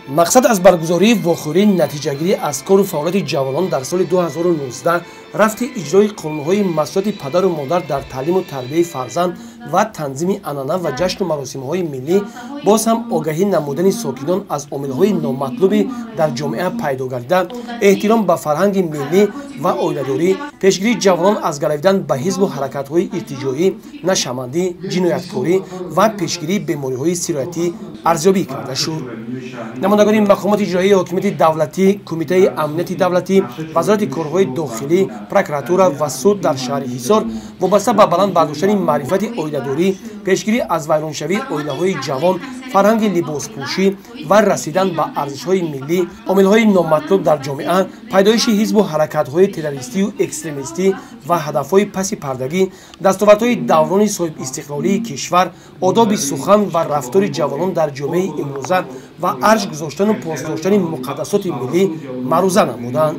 Мақсад аз баргузории вохӯрӣ натиҷагирӣ аз кору фаъолияти ҷавонон дар соли 2019, рафти иҷрои қонунҳои масъулияти падару модар дар таълиму тарбияи фарзанд ва танзими анъана ва ҷашну маросимҳои миллӣ, боз ҳам огаҳӣ намудани сокинон аз омилҳои номатлубӣ дар ҷомеа пайдо гардида, эҳтиром ба фарҳанги миллӣ ва оиладорӣ, пешгирии ҷавонон аз гаравидан ба ҳизбу ҳаракатҳои иртиҷоӣ, нашъамандӣ, ҷинояткорӣ ва пешгирии бемориҳои сироятӣ арзёбӣ карда шуд. Намояндагони мақомоти иҷроияи ҳокимияти давлатӣ, Кумитаи амнияти давлатӣ, Вазорати корҳои дохилӣ, прокуратура ва суд дар шаҳри Ҳисор вобаста ба баланд бардоштани маърифати оиладорӣ, пешгирӣ аз вайроншавии оилаҳои ҷавон, фарҳанги либоспӯшӣ ва расидан ба арзишҳои миллӣ, омилҳои номатлуб дар ҷомеа, пайдоиши ҳизбу ҳаракатҳои террористию экстремистӣ ва ҳадафҳои паси пардагӣ, дастовардҳои даврони соҳибистиқлолии кишвар, одоби сухан ва рафтори ҷавонон дар ҷомеаи имрӯза ва арҷ гузоштану пос доштани муқаддасоти миллӣ маъруза намуданд.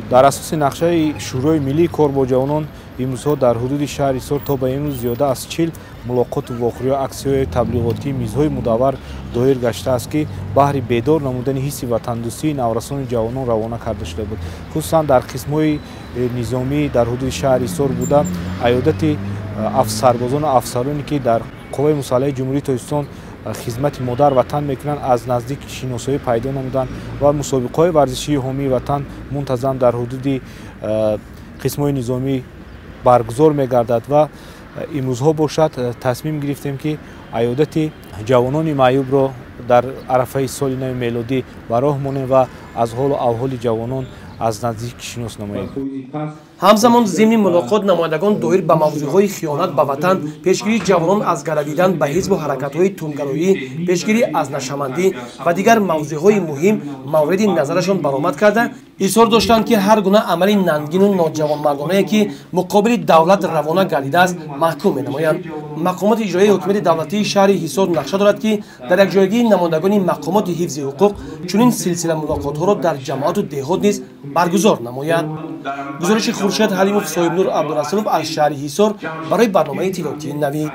Дар асоси нақшаи Шӯрои миллии кор бо ҷавонон имрӯзҳо дар ҳудуди шаҳри Ҳисор то ба имрӯз зиёда аз 40 мулоқоту вохӯриҳо, аксияҳои таблиғотӣ, мизҳои мудаввар доир гаштааст, ки баҳри бедор намудани ҳисси ватандӯстии наврасони ҷавонон равона карда шуда буд. Хусусан дар қисмҳои низомӣ дар ҳудуди шаҳри Ҳисор буда, аёдати сарбозону афсароне, ки дар қувваи мусаллаҳи Ҷумҳурии Тоҷикистон хизмати модар ватан мекунанд, аз наздик шиносоӣ пайдо намуданд ва мусобиқаҳои варзишии ҳомии ватан мунтазам дар ҳудуди қисмҳои низомӣ баргузор мегардад. Ва имрӯзҳо бошад, тасмим гирифтем, ки аёдати ҷавонони маъюбро дар арафаи соли нави мелодӣ ба роҳ монем ва аз ҳолу авҳоли ҷавонон аз наздик шинос намоем. Ҳамзамон зимни мулоқот намояндагон доир ба мавзӯъҳои хиёнат ба ватан, пешгирии ҷавонон аз гаравидан ба ҳизбу ҳаракатҳои тундгароӣ, пешгирӣ аз нашъамандӣ ва дигар мавзӯъҳои муҳим мавриди назарашон баромад карда, изҳор доштанд, ки ҳар гуна амали нангину ноҷавонмардонае, ки муқобили давлат равона гардидааст, маҳкум менамоянд. Мақомоти иҷроияи ҳокимияти давлатии шаҳри Ҳисор нақша дорад, ки дар якҷоягии намояндагони мақомоти ҳифзи ҳуқуқ чунин силсила мулоқотҳоро дар ҷамоату деҳот низ баргузор намояд. Гузориши Хуршед Ҳалимов, Соҳибнур Абдурасулов аз шаҳри Ҳисор барои барномаи иттилоотии Навид.